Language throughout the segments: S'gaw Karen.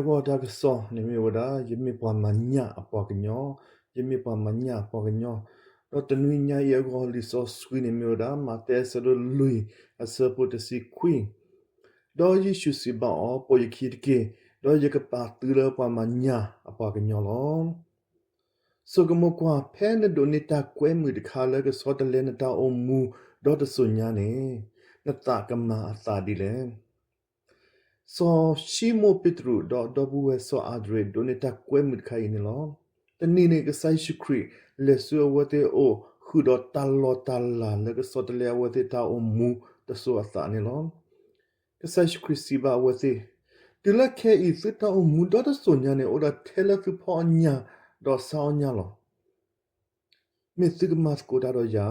အဂီၢ်တၢ်ကစီၣ်န့ၣ်မ့ၢ်ဝဲဒၣ် ယမ့ၢ်ပှၤမၤညၣ်အပှၤကညီ, ယမ့ၢ်ပှၤမၤညၣ်အပှၤကညီ, ဒီးတနွံညါအံၤအဂီၢ်လံာ်စီဆှံန့ၣ်မ့ၢ်ဝဲဒၣ် မးသဲအဆၢဒိၣ်လွံၢ်အဆၢဖိတဆံခွံ, ဒီးယ့ၣ်ၡူးစံးဘၣ်အီၤ, ပိာ်ယခံတက့ၢ်, ဒီးယကပာ်သုလၢပှၤမၤညၣ်အပှၤကညီလီၤ. ဆိကမိၣ်ကွၢ်, ဖဲနဒိးန့ၢ်တၢ်ကွဲမုာ်တခါလၢကဆီတလဲနတၢ်အိၣ်မူ ဒီးတစိၤညါန့ၣ်, နသးကမၤအသးဒ်လဲၣ်. စီၤၡံမိၣ်ပ့းတရူးဒီးဒီပုၢ်ဝဲၢ်စီၤအၤဒရ့း ဒိးန့ၢ်တၢ်ကွဲမုာ်တခါအံၤန့ၣ်လီၤ. တနံၤန့ၣ် ကစၢ်ယ့ၣ်ၡူးခရံာ် လဲၤဆူအဝဲသ့ၣ်အအိၣ် ဃုာ်ဒီးတၢ်လီၢ်တၢ်လၤလၢကဆီတလဲအဝဲသ့ၣ်တၢ်အိၣ်မူတစိၤအသးန့ၣ်လီၤ. ကစၢ်ယ့ၣ်ၡူးခရံာ်စံးဘၣ်အဝဲသ့ၣ်, တုၤလၢခဲအံၤသုတၢ်အိၣ်မူဒီတစိၤညါန့ၣ် အိၣ်ဒီးထဲလၢသုဖီၣ်အီၣ်ညၣ် ဒီးဆါအီၣ်ညၣ်လီၤ. မ့ၢ်သုကမၤသကိးတၢ်ဒီးယၤ,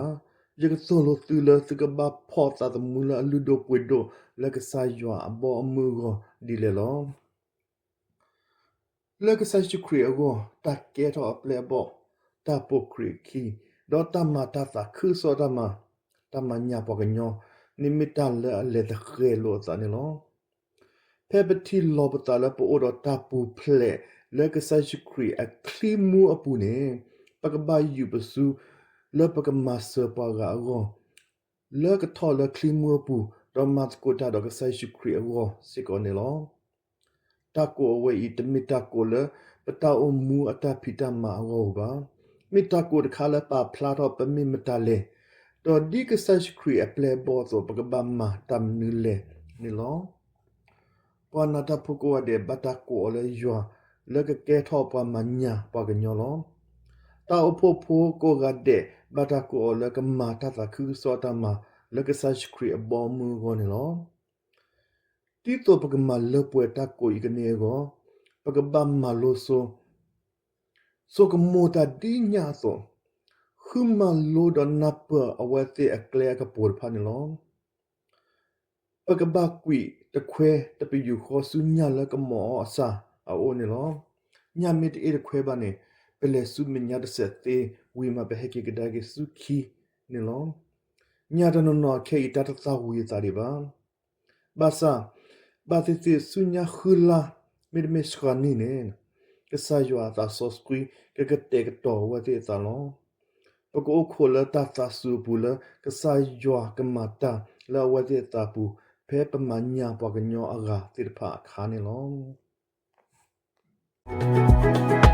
ယကသိၣ်လိသုလၢသုကဘၣ်ဖီၣ်သးသမူလၢအလုၢ်ဒိၣ်ပှ့ၤဒိၣ်လၢကစၢ်ယွၤအဘီအမုၢ်အဂီၢ်ဒ်လဲၣ်လီၤ. လၢကစၢ်ယ့ၣ်ၡူးခရံာ်အဂီၢ် တၢ်ကဲထီၣ်အပျဲၢ်အဘီၣ်, တၢ်ပိာ်ခရံာ်အခံ, ဒီးတၢ်မၤတၢ်သးခုကစီၣ်တၢ်မၤ, တၢ်မၤညၣ်ပှၤကညီ, န့ၣ်မ့ၢ်တၢ်လၢအလဲၤသဃဲၤလိာ်အသးန့ၣ်လီၤ. ဖဲပထံၣ်လီၤပသးလၢပအိၣ်ဒီးတၢ်ပူၤဖျဲးလၢကစၢ်ယ့ၣ်ၡူးခရံာ်အချံမူအပူၤန့ၣ်, ပကဘၣ်ယူးပစု လၢပကမၤစၢၤပှၤဂၤအဂီၢ် လၢကထီၣ်လၢချံမူအပူၤ ဒီးမၤသကိးတၢ်ဒီးကစၢ်ယ့ၣ်ၡူးခရံာ်အဂီၢ်စ့ၢ်ကီးန့ၣ်လီၤ. တၢ်ကိးအဝဲအံၤ တမ့ၢ်တၢ်ကိးလၢပတၢ်အိၣ်မူအတၢ်ဖံးတၢ်မၤအဂီၢ်ဧိၤဘၣ်. မ့ၢ်တၢ်ကိးတခါလၢပာ်ဖျါထီၣ်ပမ့ၢ်မတၤလဲၣ်, ဒီးဒ်ကစၢ်ယ့ၣ်ၡူးခရံာ်အပျဲၢ်အဘီၣ်အသိး ပကဘၣ်မၤတၢ်မနုၤလဲၣ်န့ၣ်လီၤ. ပှၤနာ်တၢ်ဖိကိးဂၤဒဲး ဘၣ်တၢ်ကိးအီၤလၢယွၤ လၢကကဲထီၣ်ပှၤမၤညၣ်ပှၤကညီလီၤ. တၢ်အိၣ်ဖှိၣ်ဖိကိးဂၤဒဲး ဘၣ်တၢ်ကိးအီၤလၢကမၤတၢ်သးခုကစီၣ်တၢ်မၤ လၢကစၢ်ယ့ၣ်ၡူးခရံာ်အဘီအမုၢ်အဂီၢ်န့ၣ်လီၤ. ဒ်သိးပကမၤလၢပှဲၤတၢ်ကိးအံၤကန့ၢ်အဂီၢ်, ပကဘၣ်မၤလိဆိ ဆိကမိၣ်တၢ်ဒ်ညၣ်အသိး, ဃုမၤလိဒီးနၢ်ပၢၢ်အဝဲသ့ၣ်အကျဲအကပူၤတဖၣ်န့ၣ်လီၤ. ပကဘၣ်ကွံာ်တခွဲတပယူာ်ဃီဆူညၣ်လၢကမီၤအီၤအစၢ်အအိၣ်န့ၣ်လီၤ. ညၣ်မ့ၢ်တအ့ၣ်တခွဲဘၣ်န့ၣ်, ပလဲၤဆူမဲာ်ညါတစဲးသ့ဝံၤမး ပဟဲက့ၤကဒါက့ၤဆူခံန့ၣ်လီၤ. ညၣ်တနီၤနီၤခဲအံၤတၢ်တသၣ်ဝံၤအသးဒံးဘၣ်. ဘၣ်ဆၣ်, ဘၣ်သ့ၣ်သ့ၣ်ဆူညါဃုလါ မ့တမ့ၢ်စှၤနံၣ်န့ၣ်, ကစၢ်ယွၤအသးစီဆှံ ကကတဲာ်ကတီၤအဝဲသ့ၣ်အသးလီၤ. ပကအိၣ်ခိးလၢတၢ်သးစူၤအပူၤလၢ ကစၢ်ယွၤကမၤတၢ်လၢအဝဲသ့ၣ်အသးပူၤ ဖဲပမၤညၣ်ပှၤကညီအဂၤသ့ၣ်တဖၣ်အခါန့ၣ်လီၤ.